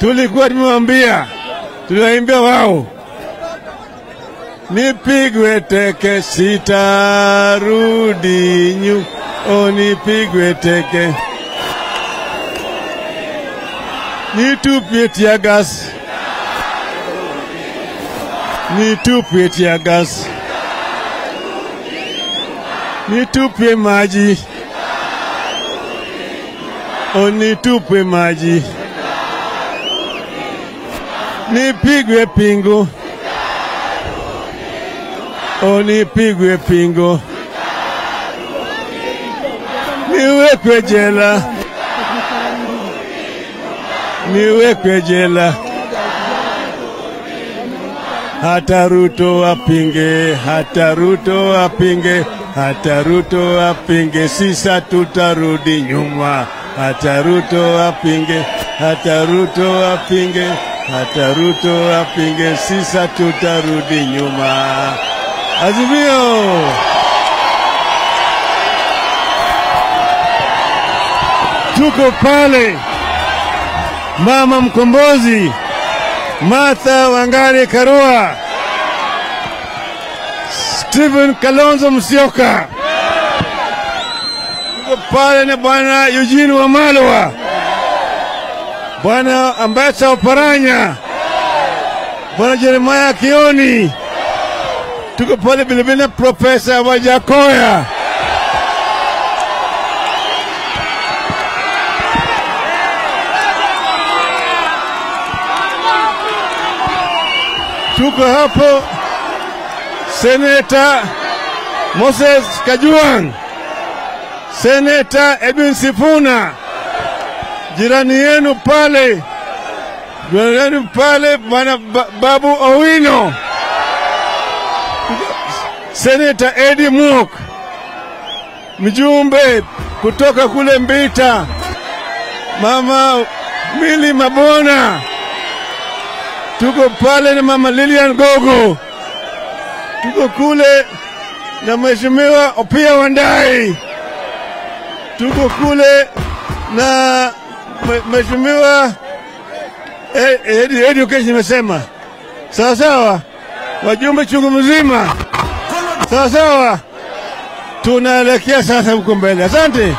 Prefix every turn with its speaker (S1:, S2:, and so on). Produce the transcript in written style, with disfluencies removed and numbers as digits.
S1: Tulikuwa tumewambia, tuliwaimbia wao, nipigwe teke sitarudi nyuma, oh, nipigwe teke, nitupie tear gas, nitupie tear gas, nitupie maji, oh, nitupie maji, nipigwe pingu, oh, nipigwe pingu, niwekwe jela, niwekwe jela. Hata Ruto apinge, hata Ruto apinge, hata Ruto apinge, sisa tutarudi nyuma. Hata Ruto apinge, hata Ruto apinge, hata Ruto apinge, sisa tutarudi nyuma. Azimio! Tuko pale Mama Mkombozi Martha Wangari Karua, Stephen Kalonzo Musyoka, tuko pale na Bwana Eugene Wamalwa, Bwana Ambassa Oparanya, Bwana Jeremiah Kioni, tuko pale vile vile na Profesa Wajackoyah. Tuko hapo Seneta Moses Kajwang, Seneta Edwin Sifuna, jirani yenu pale, jirani yenu pale Bwana Babu Owino, Seneta Eddie Mok, mjumbe kutoka kule Mbita, Mama Mili Mabona, tuko pale na Mama Lilian Gogo, tuko kule na Mheshimiwa Opiya Wandayi, tuko kule na Mheshimiwa Education nimesema. Sawa sawa, wajumbe chungu mzima. Sawa sawa, tunaelekea sasa huko mbele. Asante.